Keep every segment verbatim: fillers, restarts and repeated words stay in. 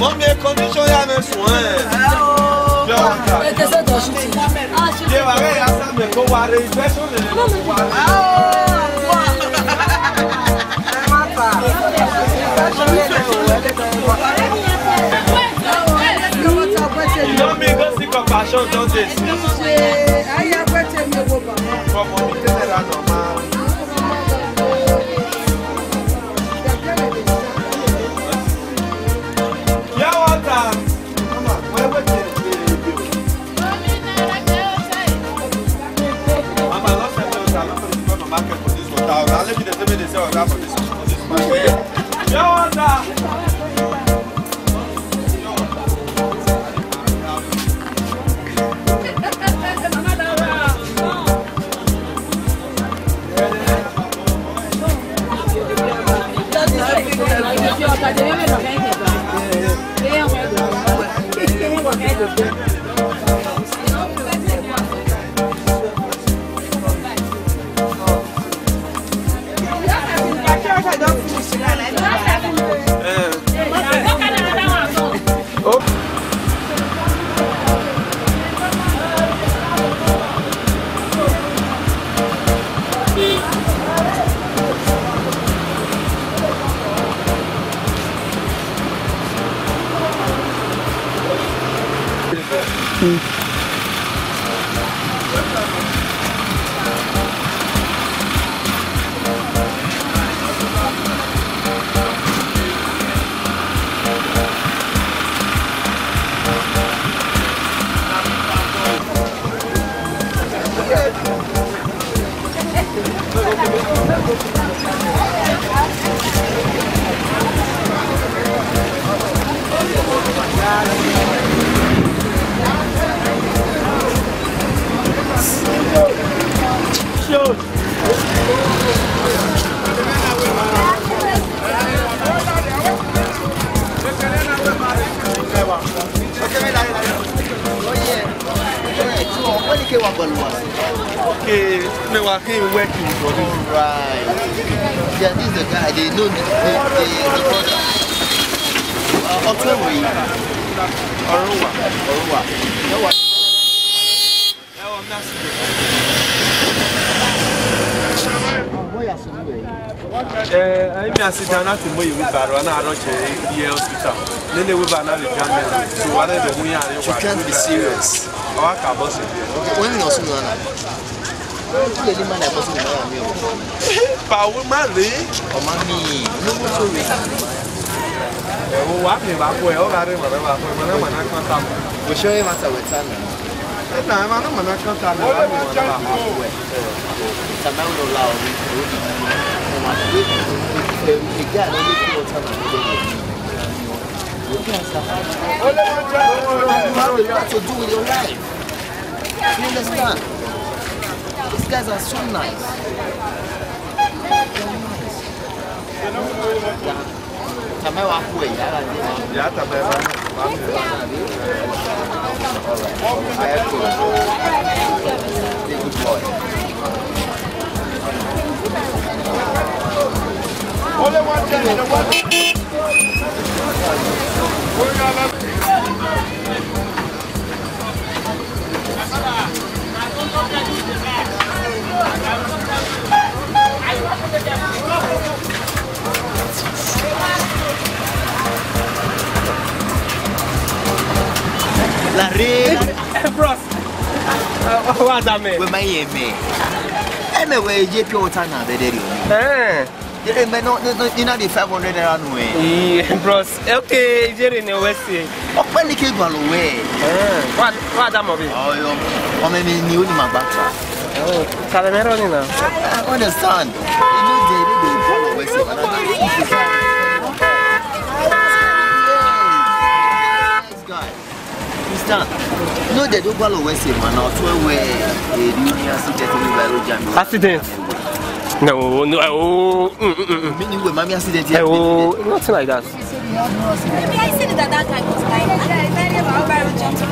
Mommy, condition ya me sùn eh. Pure water. Ye wa re ya sa me ko wa re infection le ko wa. You know me go see compassion don dey see. Come on, me tell her normal. Pure water. Mama, where wait dey dey dey. Mama, last time I was alone for the market for this water. I let you dey say me dey sell water for this, for this market. Pure water. Okay, me wa ki working for this. Right. Yeah, this is the guy. They know the, the, the, the brother. Uh, Otuewe. Oruwa. Oruwa. You know what? Eh, eh, me I sit down at the way with Barua and I rush here hospital. Then they will ban the German. So what are the way? You can't be serious. Our car boss. When you also know. Who the man that boss in the man? Pa wo ma le. O ma mi. No go so we. Eh, wo wa mi ba ko e, o ga re mo ba ko e, mo na mo na kan ta mo. We show him at our time. Eh, na ma na mo na kan ta mo. Wa mi mo na ba ko e. Sama wo la o. O ma we. Eh, we get another thing o ta na. You understand? You have a lot to do with your life. You understand? These guys are so nice. They're nice. Tàmẹ́wàá kú ẹ̀ yàrá dé. Ìyá tàmẹ́wàá. All right. I have to. Be a good boy. Only one thing, the one. La reina. Bros. What's up, man? Where my man? Eme we je pure water na bederi o. Eh. Ere me no no no ina de five hundred naira no eh. Eh, bros. Okay, jere ne wese. Ope ni ke gwa lo we. Eh. What what that movie? Oh yo. O me mi ni o ni ma gba tra. Oh, sabe me ro ni na. I understand. You know they they they go wese. This guy. Mister, no, they don't follow West, man. Now, to where they do accident in the jam. Accident? No, no, oh, mm, mm, mm, mm. Meaning, we, mommy accident. Eh, oh, nothing like that. Maybe I said that that guy was like, "Ah, very well, very gentle."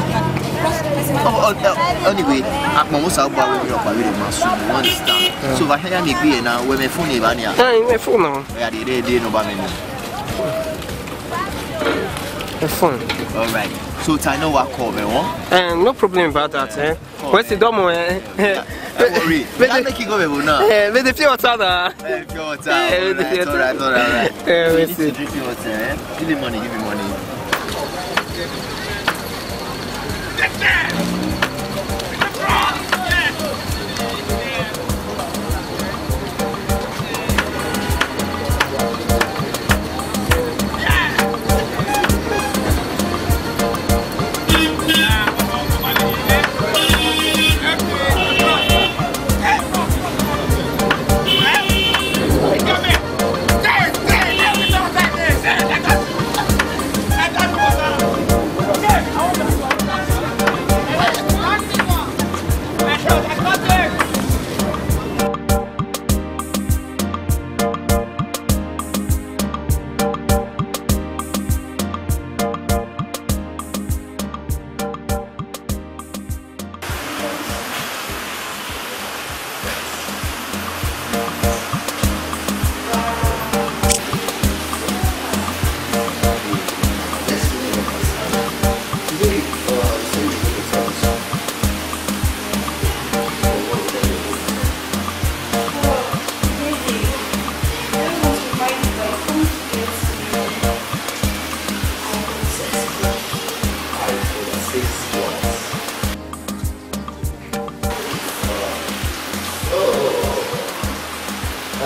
Oh, oh, oh, anyway, akpọnwụ sa ụgbọ awere ọkwa were ma so you understand. So va haya mi gbe na we me phone ba ni a. Eh, me phone now. Yeah, they they they no ba me ni. Me phone. All right. So I know what call me one. Eh, no problem about that, eh. Where's the domo, eh? Don't worry. Where the make you go, baby, now? Eh, where the pure water, na? Eh, pure water. Eh, where the pure water? All right, all right, all right. Eh, we need to drink pure water, eh? Give me money, give me money.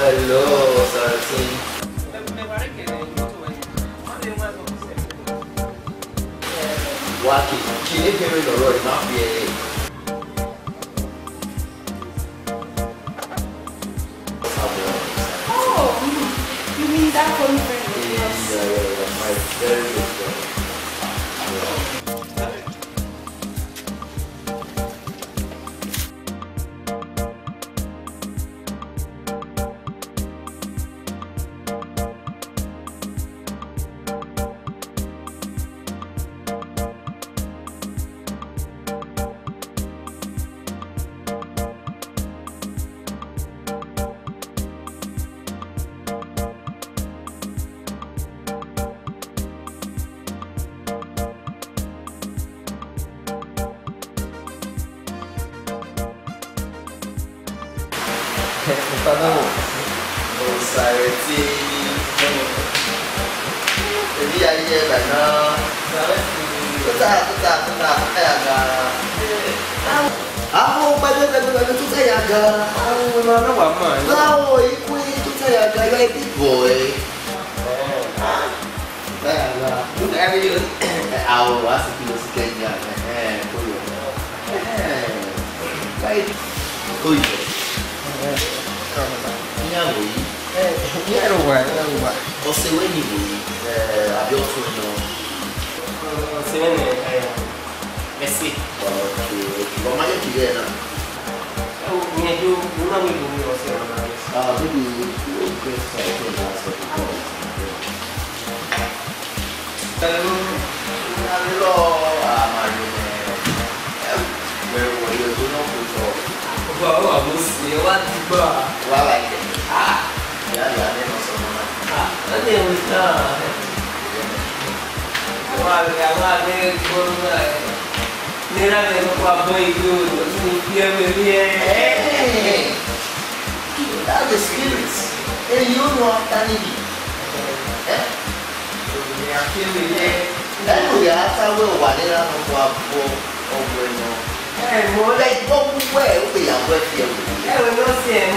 Hello, Sartin. Wá kì kì í kéré lọ́rọ̀ yìí, má fi ẹ̀. Oh, mm, you mean that funny friend of yours? Yeah, yeah, yeah, my very good friend. Yeah. Mfano, usareti. Ebi ayé bana. Tuta, tuta, tuta, tuta ya ga. Awo, pẹ̀lú, pẹ̀lú, pẹ̀lú, tuta ya ga. Awo, no, no, wa ma. Awo, ikú, tuta ya ga, you are a big boy. Báyà la. Look at you. Àwọn wá sí kí ló sí kẹ́yìn àná. Ẹ kó yọ. Ẹ báyìí kó yọ. Níyàwó yìí. Ní ẹ̀rọ wà, ní ẹ̀rọ wà. Ọ̀sẹ̀ wẹ́ẹ̀nì wò yìí. Àbí ọ̀tún ni wọn. Ọ̀sẹ̀ wẹ́ẹ̀nì. Merci. Okay, okay. But my head today now. Oh, me do, you know me do me also. Ah, maybe you go first, I think that's what you call it. Hello. Hello. Ah, my name. Well, well, you do not go talk. Wow, I must say, what the bar? Well, I get it. Ah. Yeah, yeah, I know someone. Ah, that name is, uh, Wale, wale, gboro na, eh. Nera me no kwa boy do, do ni pie me mi, eh. Hey, that's the spirit. Hey, you know after me. Eh? Ni after me, eh. That we are after we were there, no kwa bo, oh, bueno. Eh, mo like, but we were, we are well here. Eh, we no see, eh,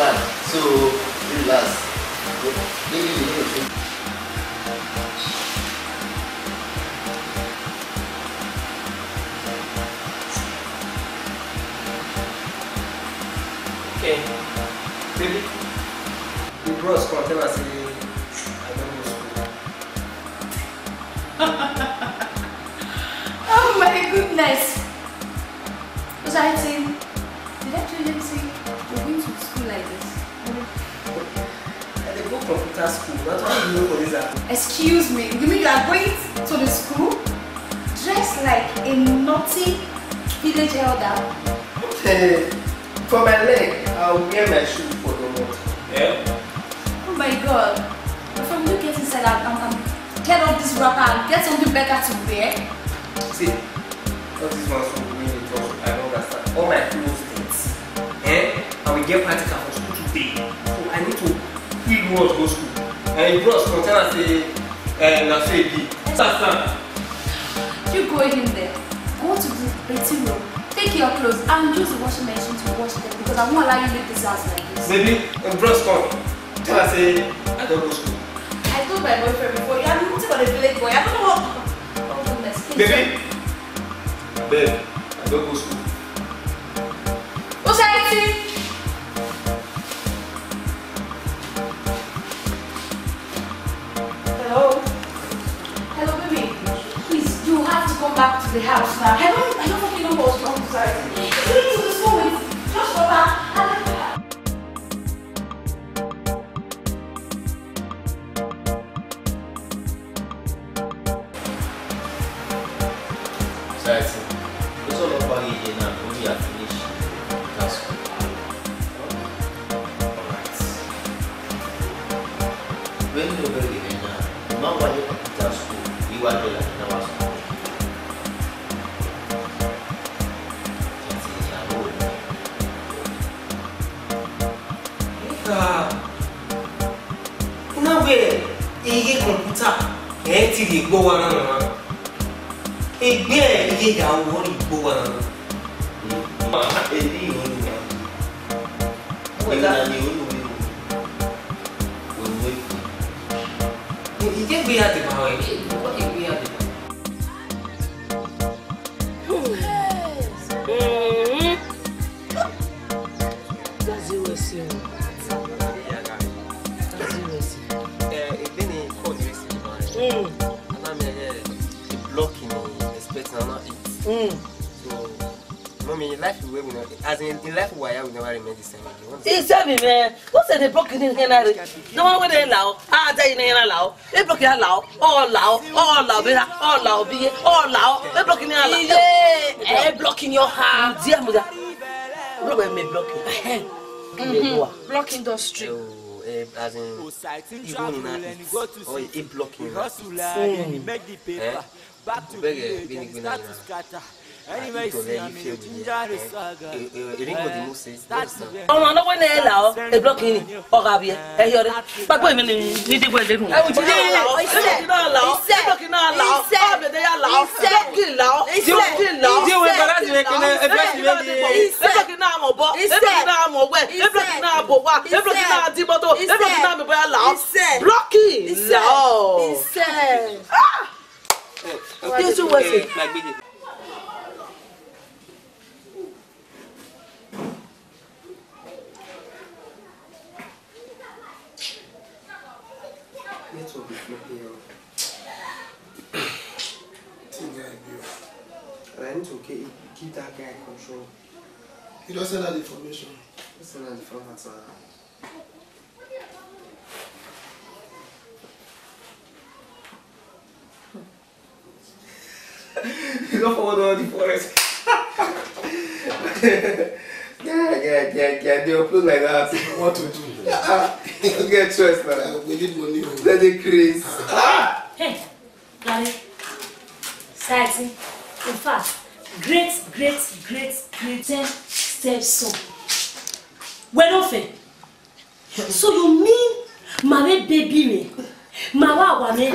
understand. So, relax. Maybe you need to. Okay. Baby, the bros come tell us say I don't go school. Oh my goodness! Was I saying, did I Let me see. You're going to school like this? I dey go computer school. That's why you know for this app. Excuse me. You mean you are going to the school dressed like a naughty village elder? Eh, for my leg, I'll wear my shoe for the month. Eh? Oh my God. From you get inside, I'm, I'm, I'm get off this wrapper and get something better to wear. See, all this one so wey dey talk, I don't understand. All my clothes dirty. Eh? And we get practical for school today. So I need to quick rush go school. And if bros come tell am say, eh, na so e be. Understand? You go in there. Go to the waiting room. Take your clothes and use the washing machine to wash them because I won't allow you leave this house like this. Baby, if bros come tell am say I don go school. I told my boyfriend before, you are nothing but a village boy. I don't know what. Oh, goodness. Please. Baby, babe, I don go school. Society! Hello? Hello, baby. Please, you have to come back to the house now. I don't, I don't fucking know what's wrong with Society. He's going to the school with just rubber and Society. Wetin all of you here now? Only I finish class. Alright. When you go there now, you know why you computer school, you are there like now school. That is your role. Ah. Una where eye computer eh ti dey gbọ́ wa náà. Egbe eye ìyàwó rí gbọ́ wa náà. Èmi ò ní wá. Èmi náà ni olùwé wò. Olùwé wò. Ìjẹ́ gbé yàtọ̀ bá wa, ìjẹ́ gbé yàtọ̀ bá wa. Gazi wesi o. Gazi wesi. Eh, e dey ni call you receive. Mm. Ana me eh, the block in expect na not it. Mm. So, mommy, life wey we know, as in, in life we are, we never remain the same again. What is He said me, man. What's the block in here now? The one with the lao. Ah, tell you now lao. E block ya lao. Oh lao. Oh lao be. Oh lao be. Oh lao. E block in here lao. Iye, eh, blocking your heart. Dear mother. Block me block. Mm-hmm. Block industry. Oh, eh, as in, you go in and eat, or you eat block in and eat. Eh? Beg, eh, beg, eh, beg, eh. Anyway, see, I mean, you ginger the saga. Eringo the most is start to Ọmọ náà wọ́n náà là ọ́, e block ni, ọ̀gá bíi ẹ yọrí. Pápá èmi ni ní dìbò ẹ̀dẹ́nu. Ẹ wùjọ náà là ọ́, ẹ block náà là ọ́, ẹ block náà là ọ́, ọ̀bẹ dẹ́yà là ọ́, ẹ block là ọ́, ẹ block là ọ́. Díẹ̀ wẹ̀ bàrà sí rẹ̀ kẹ́lẹ́, ẹ block rẹ̀ kẹ́lẹ́. Ẹ block náà mọ̀ bọ́, ẹ block náà mọ̀ wẹ̀, ẹ block náà bọ̀ wá, ẹ block náà dí mọ́tò, ẹ block náà mi bọ́yá là ọ́. Block là ọ́. Jésù wẹ̀ sí. Network is not here. Think I do. And I need to give, give that guy control. You don't send that information. Just send that information. You don't forward all the forest. Yeah, yeah, yeah, yeah. They upload like that. What to do? Ah, you get choice now. We need money. Let it craze. Ah! Hey, Daddy. Society. In fact, great, great, great, great ten steps up. Well, no fair. So you mean my baby me? My wa wa me?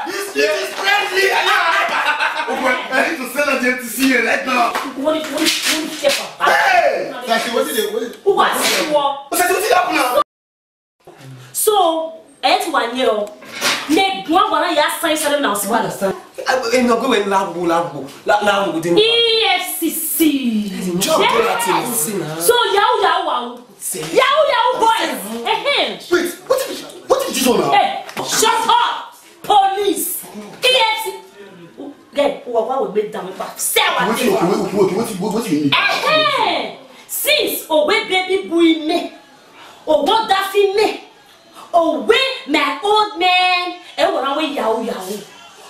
This kid is crazy. I need to send a J T C right now. What is what is what is shepherd? Hey! Like, what did they, what did, Who was you? What did happen now? So, ẹ ti wà ní ọ. Ní gbọ́n wà náà yà sáyé sáré náà sí wàlẹ̀. Enough wey laugh go, laugh go, laugh go. E F C C. Job do that thing. So yahoo yahoo wahoo. Yahoo yahoo boys. Ehem. Wait, what did, what did you do now? Hey, shut up. Police. E F Owa we make down with back. Say what? Wetin, okay, wait, okay, wait, okay, wetin, wetin, wetin you need? Ehe! Since Owe baby boy me, Owo Daffy me, Owe my old man, e wona we yahoo yahoo.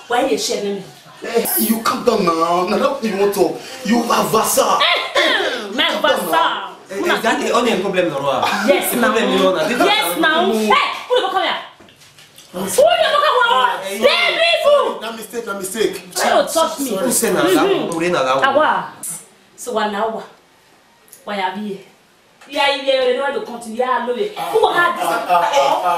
Why you share me? Eh, you calm down now. Now that you want to, you are vasa. Ehe! My vasa. Eh, eh, that the only problem, Nora. Yes, now. Problem, you know, that this Yes, now. Hey, who the come here? Who the fuck are? Baby fool! Na mistake, na mistake. Why you touch me? Who say na that? Who na that? Awa. So one hour. Why are we here? Yeah, you here. You know to continue. Yeah, I know it. Who had this? Eh,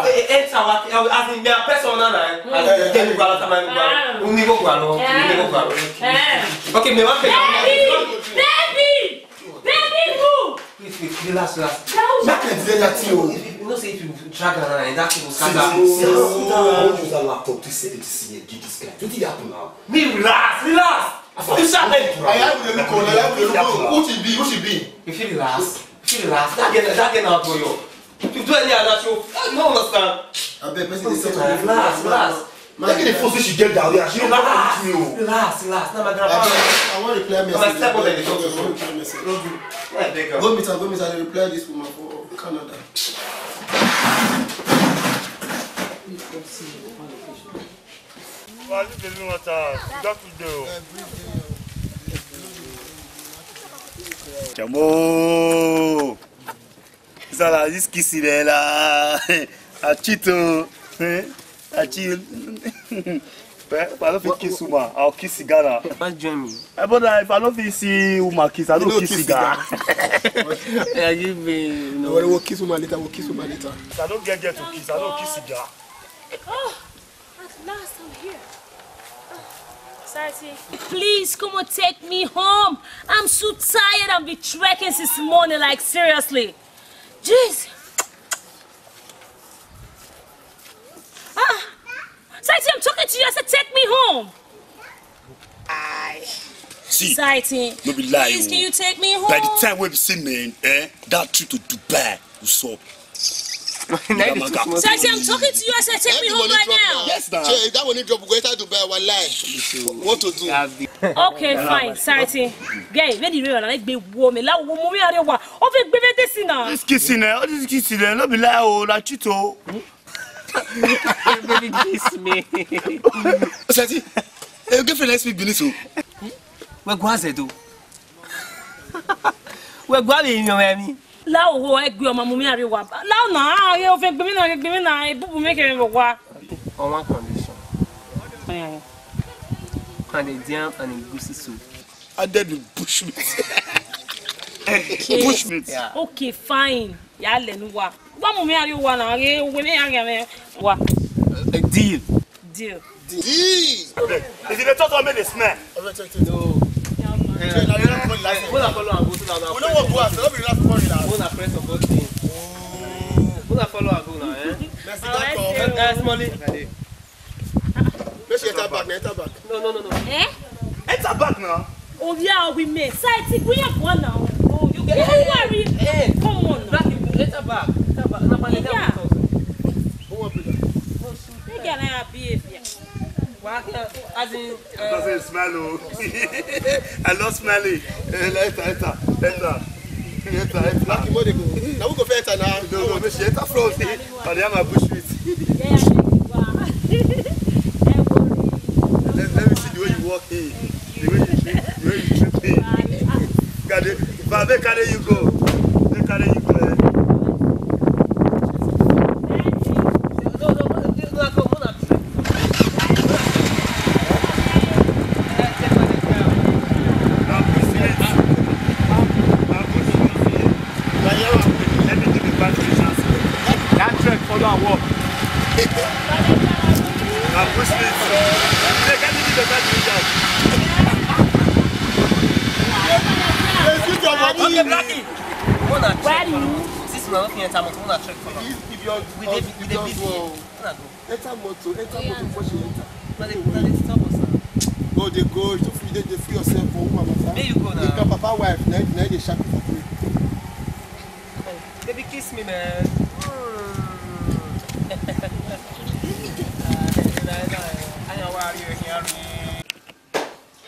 eh, eh, enter what? As in, me a person na na. As in, then you go out of my go. Ah. Uni go go along. Uni go go along. Eh. Okay, me want to. Baby! Baby! Baby fool! Wait, wait, relax, relax. That was Make it dey that thing o. If you, you know say if you drag her now, that thing will See, scatter. See, see, see, I wan use that laptop to say this thing, give this guy. Wetin dey happen now? Me, relax, relax. I You sharp head. I have to look on, I have to look on. Who she be? Who she be? If you relax, if you relax, that girl, that girl now for you. If you do any other show, I don't understand. Abeg, person dey Relax, talk to me. Relax, relax. Make it dey force she get down there. She don't talk to me o. Relax, relax. Now my grandpa. Abeg, I wan reply message. My stepmother dey talk to me. I wan reply message. No do. I beg am. Go meet am, go meet am. I dey reply this woman for Canada. Well, you dey know what, uh, you got to do. Jamo. Sala, this kissing, eh, la. I cheat, oh. Eh? I cheat. Well, if I don't fit kiss woman, I'll kiss cigar. What's join me? Eh, brother, if I don't fit see woman kiss, I You don't don't kiss kiss cigar. Cigar. Yeah, give me, you know. We'll kiss woman later. We'll kiss woman later. If I don't get girl to kiss, I don't kiss cigar. Oh, at last I'm here. Oh, Society, please come and take me home. I'm so tired. I've been trekking since morning. Like, seriously. Jeez. Ah, Society, I'm talking to you. I said, take me home. I See, Society, no be lie, please, oh. Can you take me home? By the time we be singing, eh, that trip to Dubai, we saw. Society, I'm talking to you. I said, take me home right now. Yes, now. Shey, if that money drop, we go enter Dubai, our life. What to do? Okay, fine. Society. Guy, where the real like be woman? La woman we are wa. O fe gbe me this now. This kissing, eh? All this kissing, eh? No be lie, oh, na cheat, oh. Baby, kiss me. Society, your girlfriend next week, Benin, so. We go aze do. We go abe nyo me mi. La o, e gbe ọmọ mu mi are wa. La o na, a, e o fe gbe mi na, gbe mi na, e bubu me ke wa. On one condition. Yeah, yeah. And a jam and a goosey soup. Added with bush meat. Bush meat. Yeah. Okay, fine. Ya le nu wa. Wa mu mi are wa na, e we me are me wa. A deal. Deal. Deal. If you dey talk, make dey smell. No. Una follow am go so that una We no wan go house, no be relax for relax. Una press of God thing. Una follow am go now, eh? Let's see that come. Eh, Smolly. Make she enter back, na enter back. No, no, no, no. Eh? Enter back now. Oh yeah, we may. Society, we have one now. Oh, you get Don't worry. Eh. Come on now. Black people, enter back. Enter back. Na Panada Yeah. we talk. Who wan play that? Make I like her behavior. Well, as in, Because uh, I smell, oh. I love smelling. Eh, enter, enter, enter. Enter, enter. Black people dey go. Now we go fit enter now. No, no, make she enter front. But they have my bush meat. Yeah, yeah, yeah. Let, let me see the way you walk in. The way you treat, the way you treat me. God, they, but they carry you go. They carry you go. Eh. That truck follow and walk. Na bush meat. They can't even the bad results. Hey, sweet your body. Okay, Blackie. Una check for now. Since una no fit enter motor, una check for now. If, if your, We dey, if we dey your busy. Una go. Enter motor, enter motor before she enter. Una dey, una dey disturb us now. Go, dey go. You too free, dey, dey free yourself for woman matter. Make you go now. If your papa wife, na, na dey sharp for free. Baby, kiss me, man. Mm. Ah, na, na, na, I know why you here.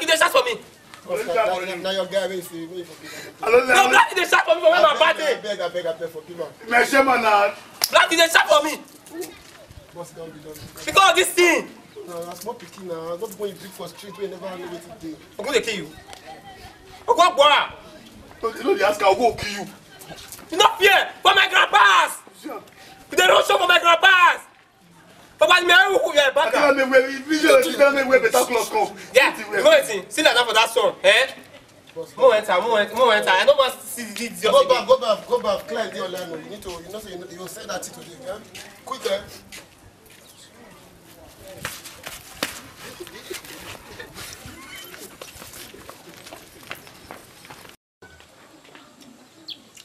Black, you dey shout for me. Boss, na, na, na your guy wey you see, wey you forgive am. No, Black, you dey shout for me for where my party. Abeg, abeg, abeg, forgive am. My chairman na. Black, you dey shout for me. Boss, don be done. Because of this thing. Na, na small pikin na. No be when you big for street wey you never know wetin dey. Ogun dey kill you. Ogun Agbora. No, you no dey ask am, Ogun go kill you. You no fear for my grandpa's. Sure. You dey run show for my grandpa's. Papa, me, I will, yeah, back. Tell me where, if you tell me where better cloth come. Yeah, you know wetin? See like that for that song, eh? Mo enter, mo enter, mo enter. I no wan see the idiot. Go back, go back, go back. Clear the online. You need to, you know, say you, you say that thing today. Yeah? Quick, eh?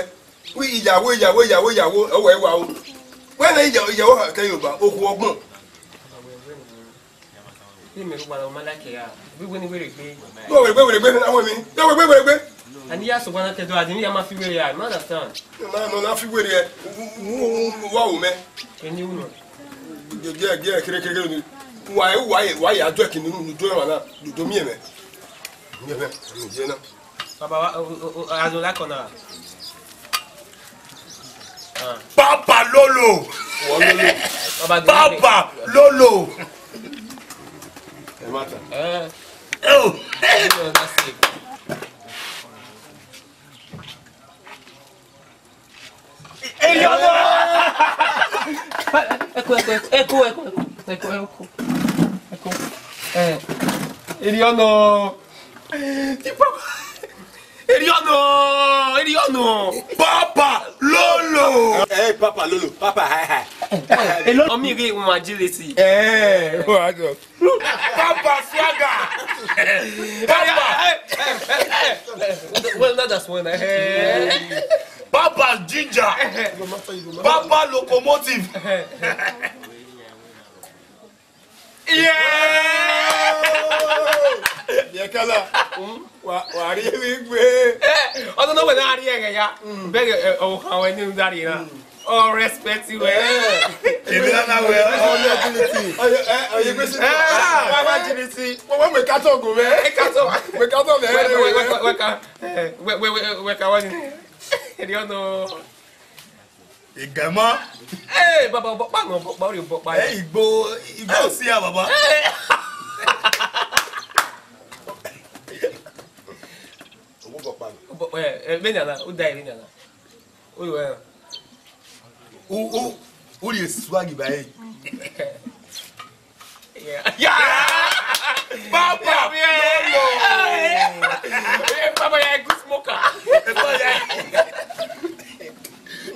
ẹ. Wí ìyàwó, ìyàwó, ìyàwó, ìyàwó, ọwọ́ ẹ wà o. Wẹ́n náà ìyàwó, ìyàwó kẹ́ Yorùbá, okùn ọgbọ́n. Bí mi ló padà, ọmọ láìkè ya. Wíwé ni wèrè gbé. Yóò wèrè gbé, wèrè gbé, àwọn mi. Yóò wèrè gbé, wèrè gbé. Àní yà sọ̀gbọ́n náà kẹ́dọ̀, àdéhùn yà máa fi wèrè ya, I don't understand. Má, má, má fi wèrè ẹ. Wú, wú, wú, wá wò mẹ́. Kẹ́ni wù nù. Gẹ́gẹ́, gẹ́gẹ́, kéré, kéré, kéré ni. Wà á, wà á, wà á yà á jọ kìnìún nínú ìjọ ìwà náà. Dòdò mí ẹ̀ mẹ́. Mí ẹ̀ mẹ́, mí ẹ̀ náà. Baba wa, o, o, o, as you like now. Ah. Papa Lolo. Wọ́n ló lè. Baba, Papa Lolo. Ẹ má ta. Eh. Oh. You know, that's it. Eri ọnụ. Eko, eko, eko, eko, eko, eko, eko. Eh. Eri ọnụ. Eri ọnụ. Eri ọnụ. Papa Lolo. Hey, Papa Lolo. Papa, hi, hi. Hello. Omi ri wọn agility. Eh, what? Papa Swagger. Papa. Well, not that one. Eh. Papa Ginger. Papa Locomotive. Yeah. Yekala. Wa, wa ri wi gbe. Eh, ọdún náà wẹ̀ náà rí ẹ̀rẹ̀ ya. Bẹ́ẹ̀, eh, ọ̀hún àwọn ẹni ń darí náà. All respect you, eh. Èmi náà náà wẹ̀ ọ́. Ọyọ, ẹ, ọyọ gbèsè. Eh, wọ́n bá jìnnì sí. Wọ́n, wọ́n mú ìkátọ̀ ògùn mẹ́. Ìkátọ̀. Mú ìkátọ̀ mẹ́. Wẹ́ka, wẹ́ka, wẹ́ka, wẹ́ka, eh, wẹ́, wẹ́, wẹ́, wẹ́ka wọ́n ni. Èdè ọ̀nà. Ìgànmọ́. Eh, bàbá, bàbá, bàbá, bàbá, bàbá, bàbá. Eh, ìgbó, ìgbó sí ya, bàbá. Eh. Owó bọ̀ pa mi. Bọ̀, eh, eh, bẹ́ẹ̀ ni àná, ó da ìrìn àná. Ó yọ ẹ̀. Ó, ó, ó lè swag báyìí. Yeah. Yeah. Papa, yeah, yeah. No, no. Eh, Papa, yeah, good smoker.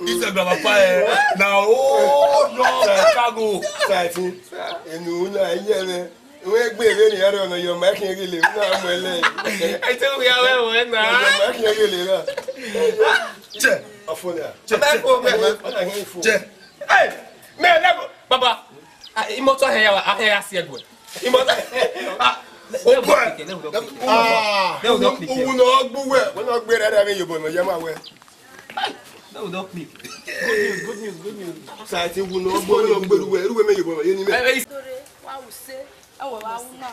This is grandpa, eh. Now, oh, no, Chicago. Sir, sir. Inú náà, ayé rẹ̀. Wọ́n gbé ìwé nìyẹn rẹ̀ ọ̀nà yọ̀mọ̀ ẹ̀kìn gèlè náà mọ̀ ẹ́ lẹ́yìn. Ẹ ti wí awẹ́ wọ̀ ẹ́ náà. Yọ̀mọ̀ ẹ̀kìn gèlè náà. Jẹ. Ọ̀fun ni à. Jẹ. Ọ̀fun ni à. Jẹ. Ẹ, mẹ ẹ lẹ́gùn, bàbá. Ìmọ̀tọ́ ahẹ́ yà wá, ahẹ́ yà sí ẹ̀gùn. Ìmọ̀tọ́. Oh boy. Let me not pick it. Ah. Let me not pick it. Unu ogbu we. We no gbe rere we yobo no yama we. Let me not pick. Good news, good news, good news. Sa ti unu ogbu we no gbe ruwe, ruwe me yobo no ye ni me. Sore, wa use. Ewo wa una.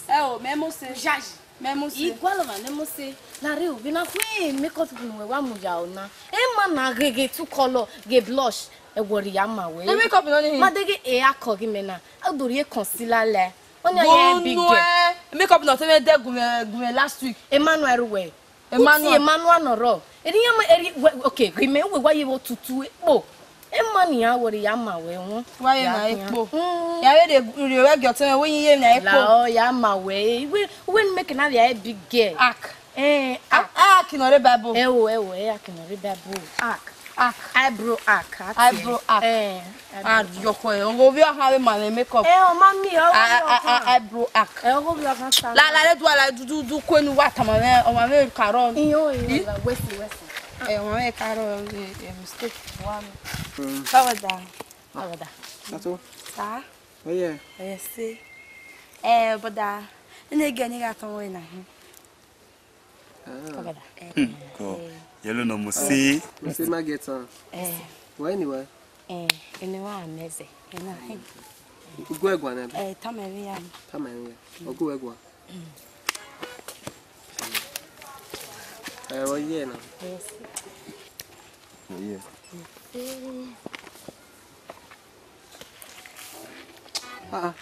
Ẹ o, memo se. Jaji. Memo se. Igwalo ma memo se. Na re o, bi na kwe make up unu we wa mu ya ona. E ma na gege tu color, ge blush. E wori ya ma we. E make up no ni. Ma dege e akọ gi me na. Odori e concealer le. Onye ya big girl. Make up no te me de gume gume last week. Emmanuel we. Emmanuel. Uti Emmanuel no ro. Eri ya ma eri we, okay, gume we wa ye wo tutu e po. Emmanuel ya wori ya ma we won. Wa ye na e po. Ya we de ri we gi o te me we ye na e po. La o ya ma we. We we make na ya big girl. Ak. Eh, ak. Ak no re babo. E o, e o, e ak no re babo. Ak. Arc. Eyebrow arc. Eyebrow arc. Eh. Ah, yoko e. Ogo bi okan we ma make up. Eh, o ma mi o. Eyebrow arc. Eh, ogo bi okan sa. La la le du ala du du du ko ni wa tama me. O ma me karo. Iyo iyo. Wesi wesi. Eh, o ma me karo. Eh, mistake. One. How about that? How about that? That's all. Sir. Oh yeah. Eh, see. Eh, but that. Ene ge ni ga ton we na. Kagada. Hmm. Ko. Yellow no mo see. We say ma get am. Eh. Well, anyway. Eh, anyway, amazing. You know. Go egwa na. Eh, tamariya. Tamariya. Ogo egwa. Eh, well, yeah, no. Yes. Yeah. Ah.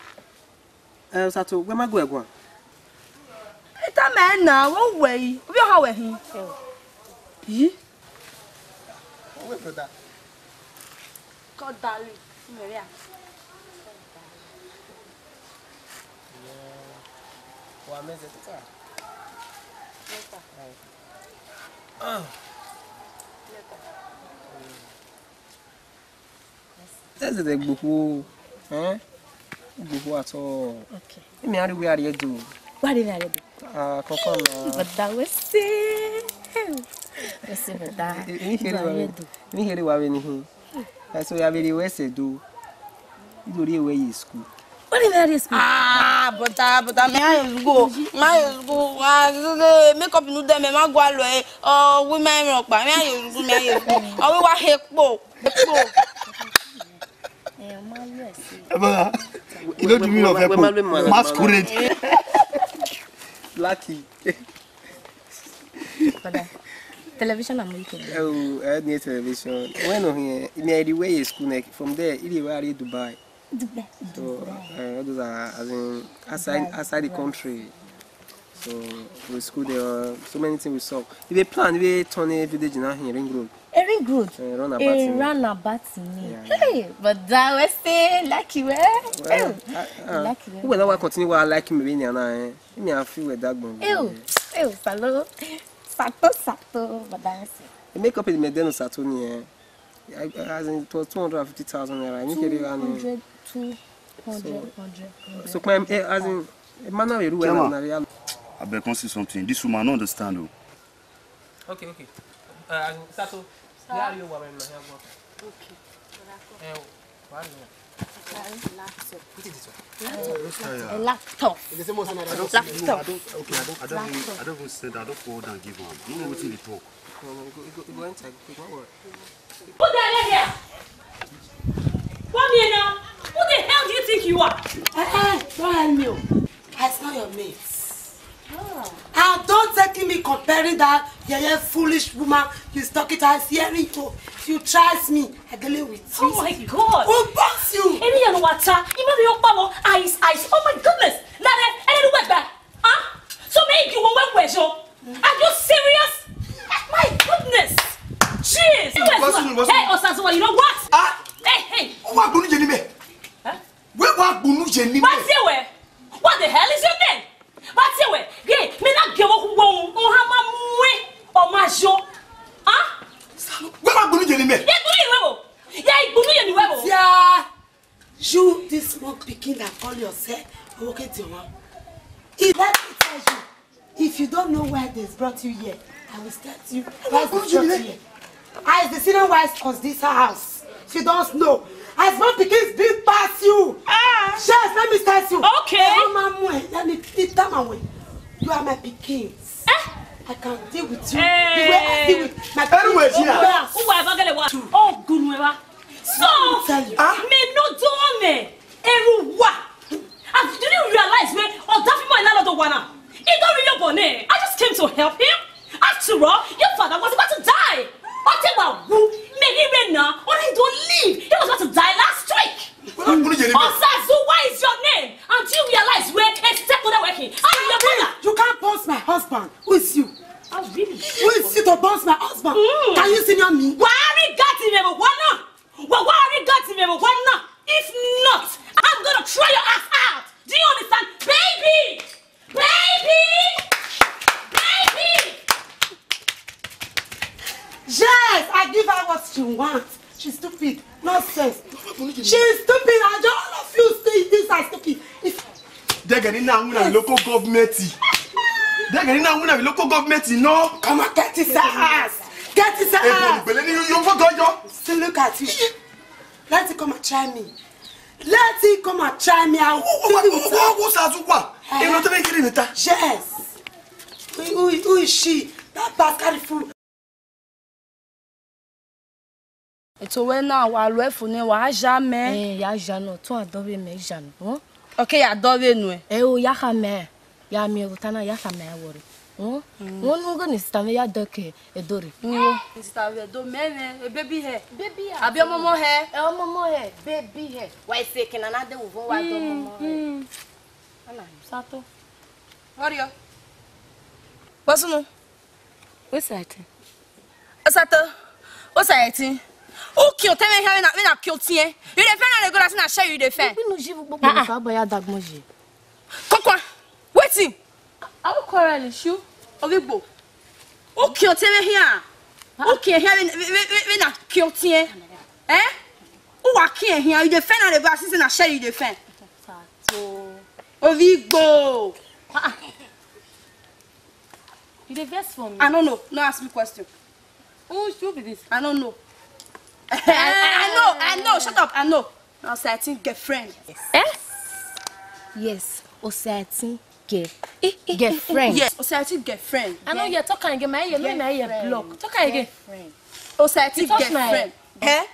Eh, Sato, where am I going? Ita me na, wo we. Obi o ha we hin. Yi. Wo we brother. Call darling. Maria. Wa me ze ta. Later. Ah. Later. That's the gbuku. Eh? Gbuku at all. Okay. Me are we are you do. What did I do? Ah, confirm na. But that was same. What's it that? Ni here wa we. Ni here wa we ni hin. So ya be the west do. You do the way you school. What did I do school? Ah, but that, but that me I go. Me I go. Ah, make up no dem me ma go alo e. Oh, we me me pa. Me I go, me I go. Oh, we wa he po. Ẹ bá, you know the meaning of epo? Masquerade. Lucky. Television and weekend. Oh, I had near television. When on here, me I dey wear a school neck. From there, it dey wear Dubai. Dubai. So, uh, all those are as in outside outside the country. So we school there, so many things we saw. If they plan, we turn a village in here, Ring Road. A Ring Road. Uh, run about a run about me. Yeah, yeah. Hey, but that was say lucky well. Well, lucky well. Who will not continue while like me when you're not? Me I feel with that one. Ew, ew, salo, sato, sato, but that's it. The makeup is made then sato ni eh. I, as in, it was two hundred and fifty thousand naira. I need to run two hundred, so, hundred, hundred. So, my, eh, as in, Emmanuel, you are na real. I beg, come see something. This woman, I don't understand. Oh. Okay, okay. Uh, Sato, where are you? Where am I? Okay. Uh, one minute. Laptop. What is this one? A laptop. Laptop. I don't, okay, I don't, I don't, even, I don't even send, I don't forward and give am. I don't know wetin dey talk. Go, go, go, go enter, go, go, go. Who the hell here? Come here now. Who the hell do you think you are? Eh, eh, don't help me. Oh. I smell your mate. Ah. Ah, don't take me comparing that yeye foolish woman you stuck it as hearing you. You tries me. I deal with you. Oh my God. Who boss you? Any and water. You know the old power. Ice, ice. Oh my goodness. Nare, any the way back. Huh? So make you won't wear. Are you serious? My goodness! Jeez! Hey, Osazuwa, you know what? Ah? Hey, hey! Wa gbonu je ni me. Huh? We wa gbonu je ni me. What the hell is your name? What the hell? Hey, me na ge wo ku wo o ha ma mu e o ma jo. Huh? We wa gbonu je ni me. Ye gbonu je ni we bo. Ye gbonu je ni we bo. Yeah. You, this small pikin that call yourself Owoke Tiwa. If, let me tell you, if you don't know why they brought you here, I will start you. Why they brought you here? I is the senior wife of this house. If you don't know, I small pikin big pass you. Ah. Yes, let me start you. Okay. Hey, mama, let me eat That man way, you are my pikin. Eh? I can deal with you the way I deal with my pikin. Anyway, yeah. Who will ever get a what? Oh, good, we were. So, me no do me. Eruwa. And did you realize me? Oh, that my landlord one. He don't really born. I just came to help him. After all, your father was about to die. What about who? Me, he ran now. Or he don't live. He was about to die last week. Osazu, what is your name? And do you realize where a step on the working? I'm your brother. You can't boss my husband. Who is you? Oh, really? Who is you to boss my husband? Mm. Can you senior me? Wari gati me wana. Wari gati me wana. If not, I'm gonna try your ass out. Do you understand? Baby! Baby! Baby! Yes, I give her what she wants. She's stupid. Nonsense. She's stupid. And all of you stay, these are stupid. If Degani na wuna local government. Degani na wuna local government, no. Come on, get his ass. Get his ass. Ebon bele ni yo fo gojo. Still look at you. Let it come and try me. Let it come and try me. I will deal with her. Wo sa zuwa. Eh? Eno te be kiri nita. Yes. Who, who, who is she? That bastard fool. Eto we na wa lo efu ne wa ja me. Eh, ya ja no, tun adore me ja no. Huh? Okay, ya adore nu e. Eh, o ya ka me. Ya mi o tana ya ka me wori. Huh? Won nu go ni sister me ya doke e dori. Wo. Sister we do me me, e baby he. Baby he. Abi omo mo he. E omo mo he, baby he. Why say kina na de wo wa do omo mo he. Mm. Ana. Sato. Hurry up. What's no? What's that? Osato, osaeti. O ki o teme here na, na ki o tie. You dey find na go na share you dey find. Bi no ji bu gbogbo fa ba ya dagmo ji. Kokwa. Wetin? I will quarrel issue. Obigbo. O ki o teme here. O ki here we na ki o tie. Eh? O wa ki here. You dey find na go na share you dey find. Sato. Obigbo. Ah. You dey vex for me? I don't know. No ask me question. Who, who be this? I don't know. I, I, I know. I know. Shut up. I know. Now say I think girlfriend. Eh? Yes. O say I think girl. Eh, eh, eh, eh. Girlfriend. Yes. O say I think girlfriend. I know you're talking again. My ear, no, my ear block. Talk again. Girlfriend. O say I think girlfriend. Eh?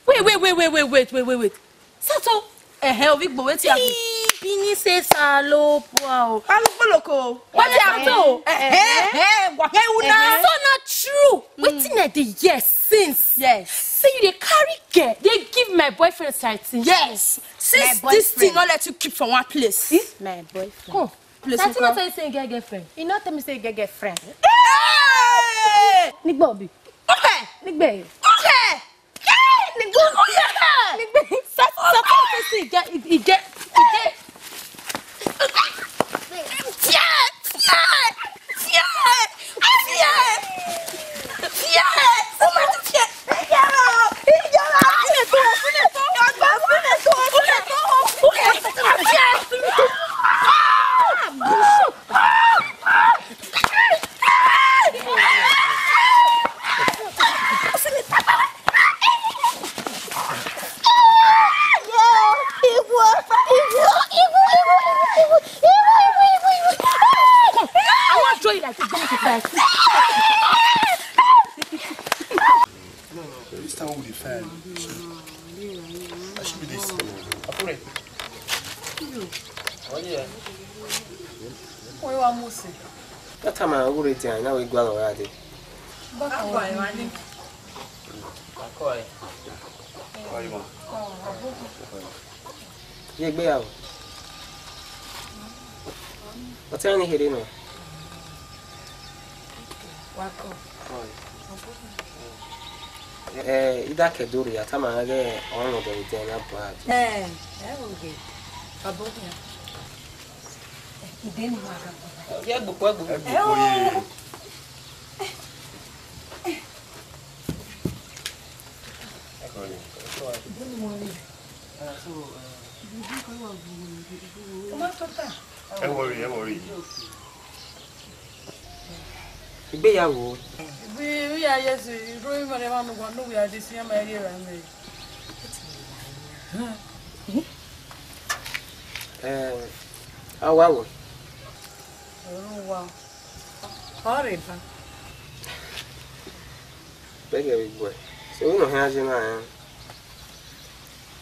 Wait, wait, wait, wait, wait, wait, wait, wait, wait. Sato. Eh, eh, Obigbo, wetin happen? Bini say salo po o. Alukpoloko. Wetin happen? Eh, eh, eh, wa he una. So na true. Wetin I dey hear since? Yes. Say you dey carry girl, dey give my boyfriend sighting. Yes. Since this thing no let you keep for one place. My boyfriend. Come. Place. Sighting no tell you say you get girlfriend. You no tell me say you get girlfriend. Hey! Nigba obi. Okay. Nigba. Okay. Hey, nigga, oh yeah. Nigga, sa sa sa sa si get, he get, he get. I wan draw you like this, go make you cry. No, no, this time we dey fine. I should be this. Apure. Oh yeah. Oye wa mo se. That time I already there, now we go already. Bákan wa ni. Akọ ẹ. Kọ ẹ mọ. Ye gbéyàwó. Ọtí á ní here nọ. Wakọ. Eh, ida kedori atama ge ọrùn de de na bad. Eh, eh, oge. Abụghị ya. Ide ni maka. Ya gbukwa gbu. Egbukwa ya. Ẹ wọrí, ẹ wọrí. Ìgbéyàwó. Bí rí ayé sí, ìró ìmọ̀ rẹ̀ máa ń wà lórí adé sí ẹ̀mọ ẹ̀rí rẹ̀ mẹ́rin. Ẹ, àwa wò. Horrible. Beg a big boy. So we no have you now, eh?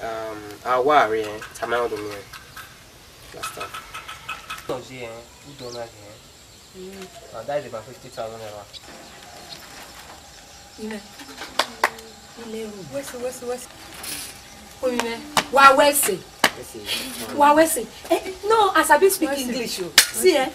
Um, I worry, eh? Tamara do me, eh? Last time. No, see, eh? Who don't have, eh? Mm. Uh, that is about fifty thousand naira. Ime. Ile. Wese, wese, wese. Ime. Wa wese. Wa wese. Eh, no, as I be speak English, oh. See, eh?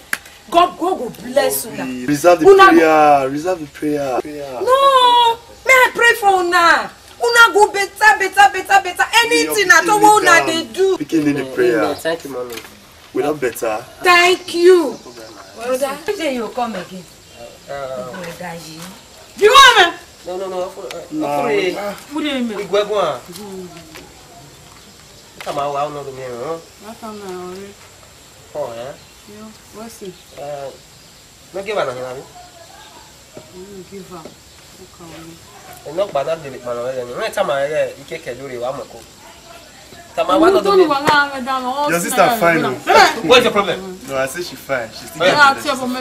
God, God go bless una. Reserve the prayer. Reserve the prayer. No, may I pray for una. Una go better, better, better, better. Anything at all una dey do. Begin in the prayer. Thank you, mommy. We not better. Thank you. Brother, say you come again. Uh, Brother, you. You want me? No, no, no. Offer, uh, no. Offer it. What do you mean? We go, go on. Come on, I don't know the name, huh? What am I already? Oh, yeah? Yeah, what's it? Uh, no give her nothing, have you? Mm, give her. Look at me. Enough, but not give it, man, already. No, time I, uh, you can't do it, I'm a cook. Time I want to do it. Your sister fine, oh. What's the problem? No, I say she fine. She still get the sister fine.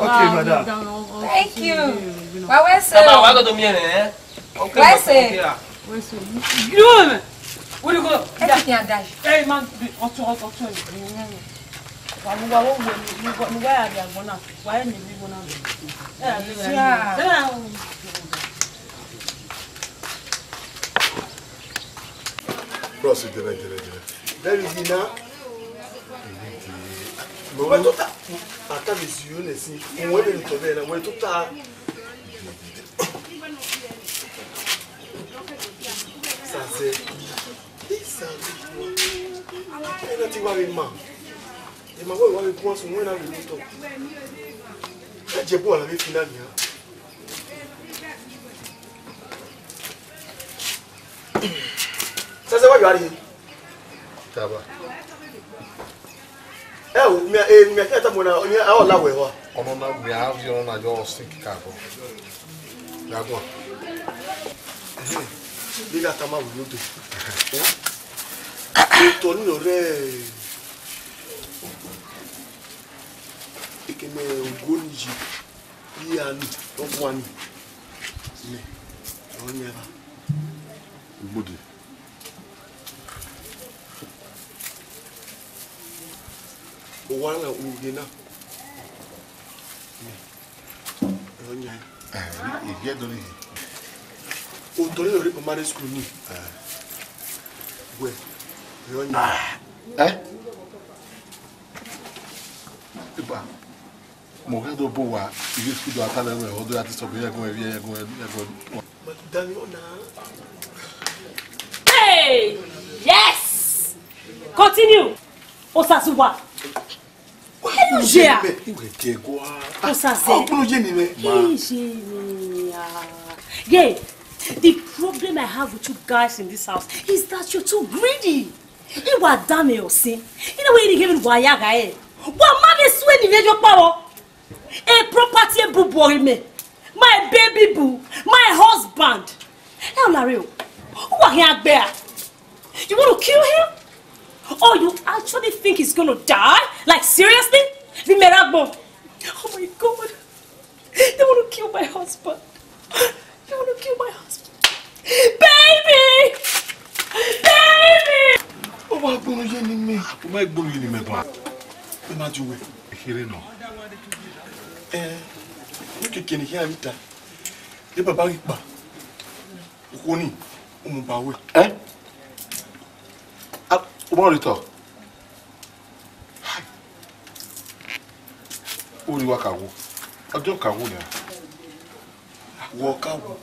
Okay, madam. Thank you. Why, why, sir? Time I want to do me, eh? Why, sir? Why, sir? You know me. What do you go? Everything I dash. Hey, man, the auto, auto, auto. Wa wo, wa wo, wo, ni, ni, ni, wa ya bi agbon na. Wa ya ni bi agbon na. Yeah. Bros, you dey right, dey right, dey right. There is dinner. Mo wá tó ta. Àtàlẹ́ sí yóò lè sí. Mo wá lè tọ́ bẹ́ẹ̀ náà. Mo wá tó ta. Sase. Sase. Ẹ náà ti wá mi mà. Ẹ máa wá ìwà mi kú wọn sùn, wọ́n náà lè tó. Ẹ jẹ́ bó wà lábẹ́ fi náà nìyà. Sasa wa yari. Taba. Eh, o, mi, eh, mi, ake ta mona, o, ni, awo la we wa. Ono na mi a vi ono na jo sink ka ko. Ya ko. Ni ga ta ma wu do. Eh? To ni ore. Ike me ogoni ji. Iya ni, ogwani. Me. Onyeba. Gbodi. Owala ugena. Onya. Eh, ibi edori. O tori ori primary school ni. Eh. We. Onya. Eh? Iba. Mo ga do bo wa, ibi school do atale we, odo ya ti so be ye gun, ye gun, ye gun. Madam, you na. Hey! Yes! Continue. Osazuwa. Why you share? Iwe ke kwa. Osaze. Oh, kuno je ni me. Ije ni, ah. Yeah, the problem I have with you guys in this house is that you're too greedy. You are damn yourself. You know when you give it waya guy. But mommy swear the major power. A property a boo boy me. My baby boo, my husband. Hey, Olario, who are here there? You want to kill him? Or you actually think he's gonna die? Like, seriously? Vimeragbo. Oh my God. They want to kill my husband. They want to kill my husband. Baby! Baby! O wa gbonu ye ni me. O ma gbonu ye ni me ba. E ma ju we. Kere no. Eh. Ni keke ni ya mi ta. Ye baba ri pa. Ko ni. O mo ba we. Eh? Ah, o mo ri to. Uri wa kawo. Ọjọ́ kawo ni. Wọ kawo.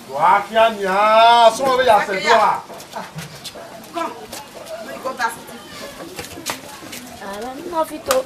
Wa kia ni a, so we ya se do a. Come. Let me go back. Ah, no, no, Fito.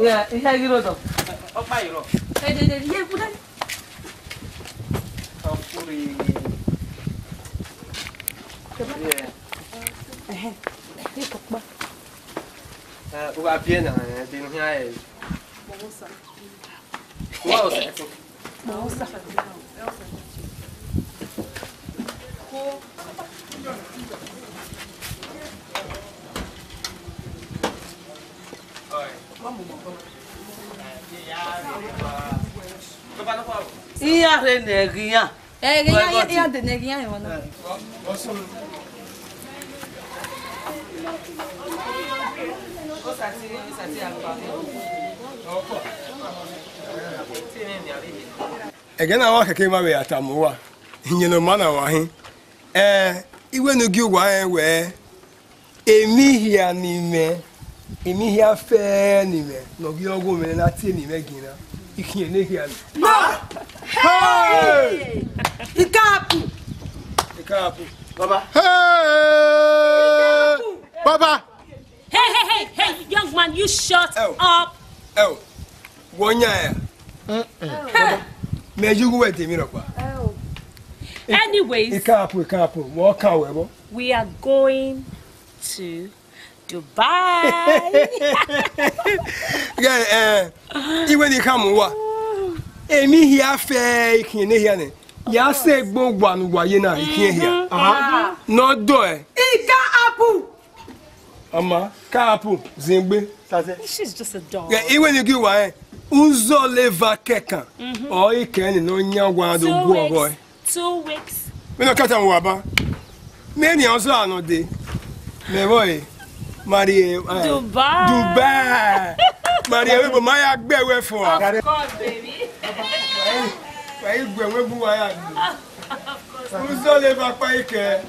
Yeah, ihe gị n'ụzọ. Ọkpa iro. Ede, ede, ihe kwude. Ọkpụrụ iyi. Yeah. Ehe. Ịkọkpa. Eh, ụwa bie na, eh, dị ihe anyị. Ụwa ọsọ. Ihe ahụ ị na-eri ya. Eh, ihe, ihe, ihe dị na-eri ya, ịhụ na. Ege na wa keke ma we atamu wa. Nyeno mana wa hin. Eh, iwe no gi wa en we. Emi hia ni me. Emi hia fe ni me. No gi ogo me na ti ni me gina. Ikin ne hia ni. No! Hey! Ikapu! Ikapu. Baba. Hey! Baba. Hey, hey, hey, hey, young man, you shut up. Oh. Wonya ya. Me yugu we temi ropa. Anyways, Ikapu, ikapu. Wo ka we bo. We are going to Dubai. Yeah, eh. Iwe ni kamu wa. Emi hia fe ikin ne hia ni. Ya se gbo gba nu wa ye na ikin hia. Aha. No do e. Ikapu. Ama, kapu, zingbe. She's just a doll. Yeah, iwe ni gi wa e. Uzo leva kekan. O ikeni no nya wa do gwo boy. Two weeks. Me no kata wa ba. Me ni ozo anode. Me boy. Marie, eh, Dubai. Dubai. Marie, we bo ma ya gbe we fo. Of course, baby. Wa igwe we bu wa ya. Uzo leva pa ike.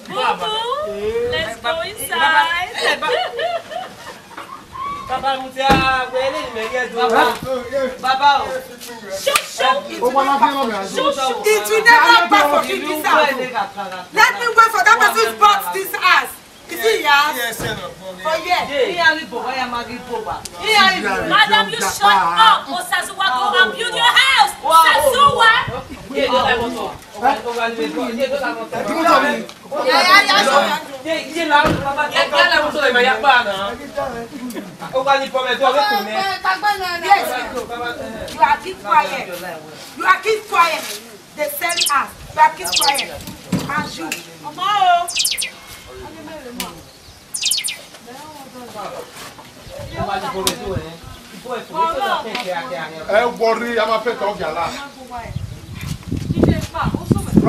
Boo boo, let's go inside. Baba, mo ti á gbé eléyìí mẹ́rin ẹ̀dùn. Baba o. Baba o. Shoo, shoo. Ó wá lábẹ́ ọ̀rọ̀ àjò. Shoo, shoo. It will never pass for this house. Let me wait for that person who bought this house. Is it yours? Yes, sir. Oh, yeah. Ní àríbò, wáyà máa rí bò wá. Ní àríbò. Madam, you shut up. Osazuwa, go and build your house. Wow. Sazuwa. Yeah, yeah, yeah, yeah. Yes, you go. You are keep quiet. You are keep quiet. They sell us. You are keep quiet. And you. Mama o. Ẹ worry, a máa fẹ́ tọ́ gàlá.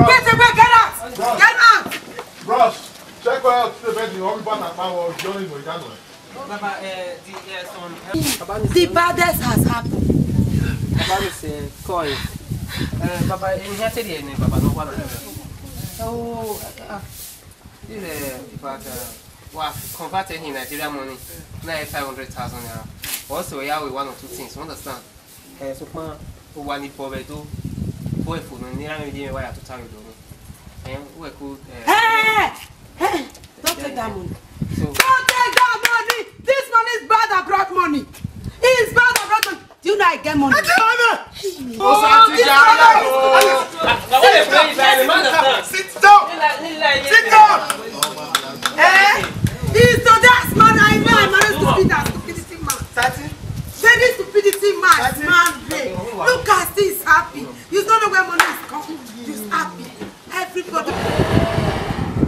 Wait, wait, get out! Get out! Bros, check out the bed. You want me to buy my power? Johnny, no, you can't. Baba, eh, the, eh, some, eh, Baba, the baddest has happened. Baba, mi se coin. Eh, Baba, eh, here today, eh, Baba, no one. Oh, ah, this, eh, in fact, uh, was converted in Nigeria money, na five hundred thousand naira. Also, yeah, we one or two things, you understand? Eh, so far, o wa ni bobe do, boy for no, ni ra mi di me wa ya to tayo do. Eh, we could, eh, hey! Hey! Don't take that money. So don't take that money. This money is bad abroad money. It's bad abroad money. Do you know I get money? I get money. Oh, this money is, sit down. Sit down. Eh? It's to that man I know I married stupid and stupidity man. Very stupidity man, man brain. Look at this happy. You don't know where money is coming. You happy. Everybody.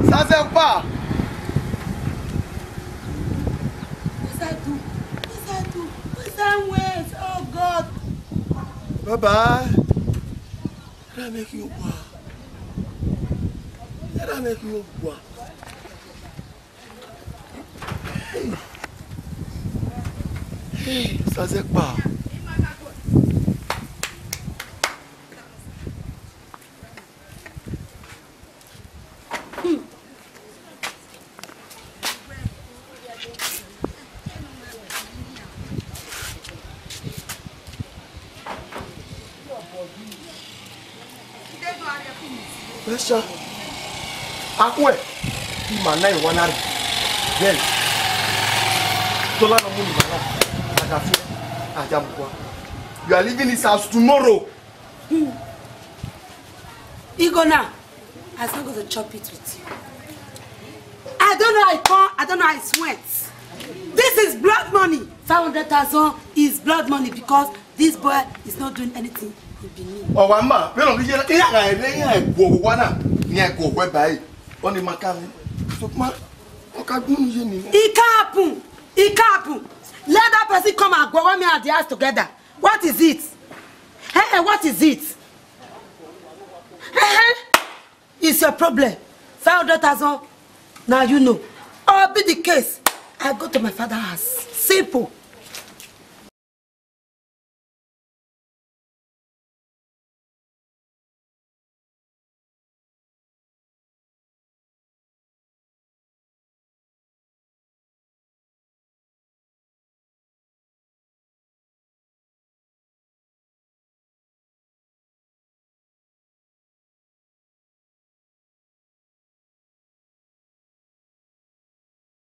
Ça c'est pas. What I do? What I do? What I went? Oh God. Baba. Let me make you go. Let me make you go. Hey. Hey, ça c'est pas. Pesha. Akwe. Imana iwanari. Yes. Tola no muni mana. Agafi. Ajamukwa, you are leaving this house tomorrow. Igona, I still go to chop it with you. I don't know how I come, I don't know how I went. This is blood money. Five hundred thousand is blood money because this boy is not doing anything in Benin. Ọwa mma, mgbe nọ ihe ihe ga-ere ihe egwu ọgwụgwa na ihe egwu ọgwụ ebe anyị. Ọ dị maka anyị. So kuma ọ ka gbu ihe niile. It can't happen. It can't happen. Let that person come and go when me at the house together. What is it? Hey, hey, what is it? Hey, hey. It's your problem. Five hundred thousand. Now you know. Or be the case, I go to my father's house. Simple.